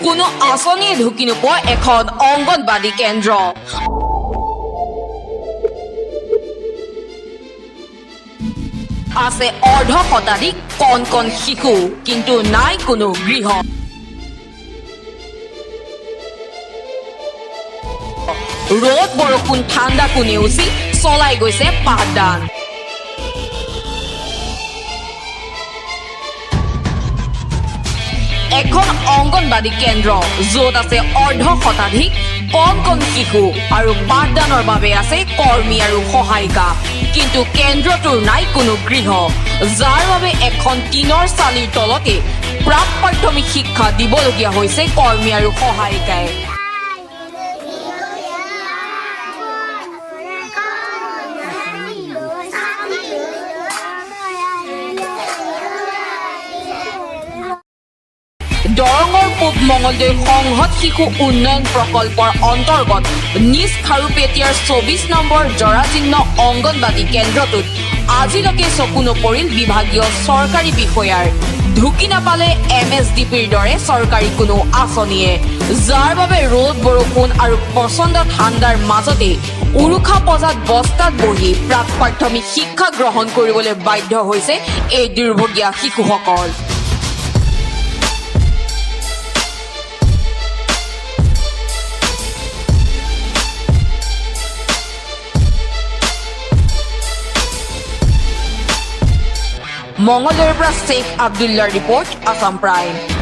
কোনো আঁচনিয়ে ঢুকি নোপোৱা এখন অংগনবাদী কেন্দ্ৰ। আছে অৰ্ধ শতাধিক কণ কণ শিশু, কিন্তু নাই কোনো গৃহ। ৰ'দ, বৰষুণ, ঠাণ্ডাকো নেওচি চলাই গৈছে পাঠদান। এখন অংগনবাদী কেন্দ্ৰ, য'ত আছে অৰ্ধ শতাধিক কণ কণ শিশু আৰু পাঠদানৰ বাবে আছে কৰ্মী আৰু সহায়িকা, কিন্তু কেন্দ্ৰটোৰ নাই কোনো গৃহ, যাৰ বাবে এখন টিনৰ চালিৰ তলতে প্ৰাক প্ৰাথমিক শিক্ষা দিবলগীয়া হৈছে কৰ্মী আৰু সহায়িকাই। দৰঙৰ পূব মঙলদৈ সংহত শিশু উন্নয়ন প্ৰকল্পৰ অন্তৰ্গত নিজ খাৰুপেটীয়াৰ 24 নম্বৰ জৰাজীৰ্ণ অংগনবাদী কেন্দ্ৰটোত আজিলৈকে চকু নপৰিল বিভাগীয় চৰকাৰী বিষয়াৰ। ঢুকি নাপালে এমএছডিপিৰ দৰে চৰকাৰী কোনো আঁচনিয়ে, যাৰ বাবে ৰ'দ, বৰষুণ আৰু প্ৰচণ্ড ঠাণ্ডাৰ মাজতে উৰুখা পঁজাত বস্তাত বহি প্ৰাক প্ৰাথমিক শিক্ষা গ্ৰহণ কৰিবলৈ বাধ্য হৈছে এই দুৰ্ভগীয়া শিশুসকল। মঙলদৈৰ পৰা শ্বেখ আব্দুল্লাৰ ৰিপৰ্ট, আছাম প্ৰাইম।